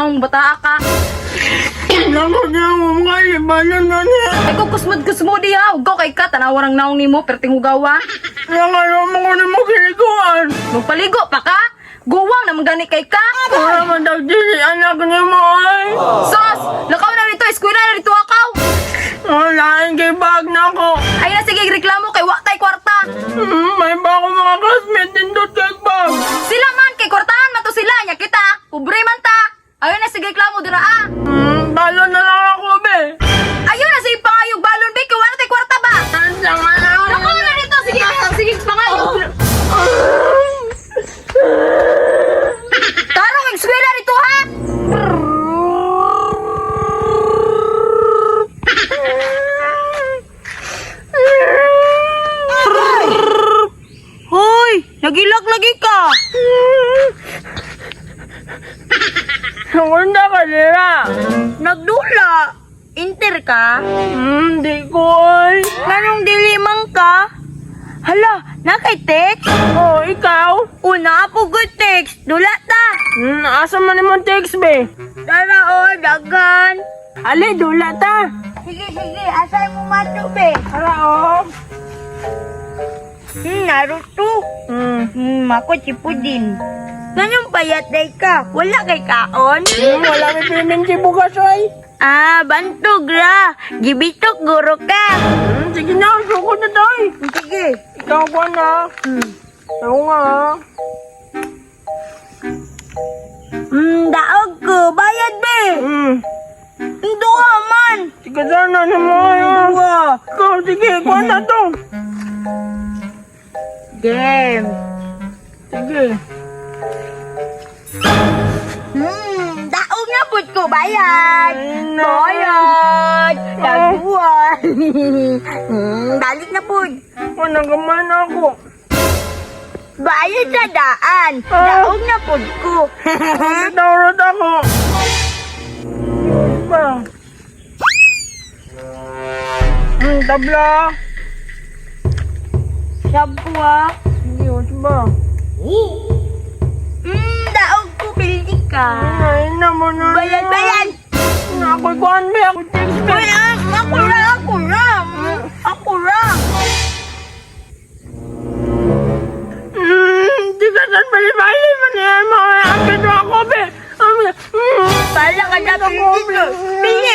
naong bataa ka. Nako niya mo mga ibalan na niya. Ay ko kusmod-kusmod diha, ugaw kay ka tanawa rang naong nimo perting hugawa. Nangalo mo ko na mo kiliguan. Magpaligo pa ka? Guwang naman gani kay ka. Wala man daw dili anak ni mo ay. Sos, lakaw na rito, eskwela na rito akaw. Wala kay bag na ako. Ay na sige reklamo kay wa tay kwarta. May ba ako mga classmate din doon kay bag. Sila man kay kwartahan man to sila nya kita. Pobre man ta. Ayo na sige reklamo dira ah. Balo na lang ako be. Ayo na sige pangayog balon be kay wa na tay kwarta ba. Lakaw na rito sige sige pangayog. Tarong eskwela rito ha. Hoy, nagilak lagi ka. Ang ka nila. Nagdula. Inter ka? Di ko ay. Nganong dili man ka? Hala, nakay text? Oh, ikaw? Una po good text. Dula ta. Asa man naman text be? Tara o, daghan. Ali, dula ta. Sige, sige, asay mo mato be. Ara oh. Naruto. Ako si Pudin. Ganun payat day ka? Wala kay kaon? Wala may payment kay bugas ay. Ah, bantog ra. Gibitok guro ka. Sige na, suko na tayo. Sige. Ikaw ko na. Ako nga. Ah. Daog ko. Bayad be. Duha man. Sige sana na mo. Duha. Ikaw, sige, kuha na to. Game. Sige. Daog na pud ko. Bayad. Ay, na. Bayad. Daguan. Balik na pud. Wala gamay na ako. Bayad sa daan. Ah. Daog na pud ko. Tawrot ako. Ba? Tabla. Sab ko ah. Sige, what's ba? Daog ko. Pili ka. Ay, na mo na. Bayad, bayad. Ako'y kuhan ba? Ako text ba? Uy, ah, ako ra, ako ra. Ako ra. Di ka saan bali-bali man yan. Mga akit ako, be. Pala ka na pili ko. Pili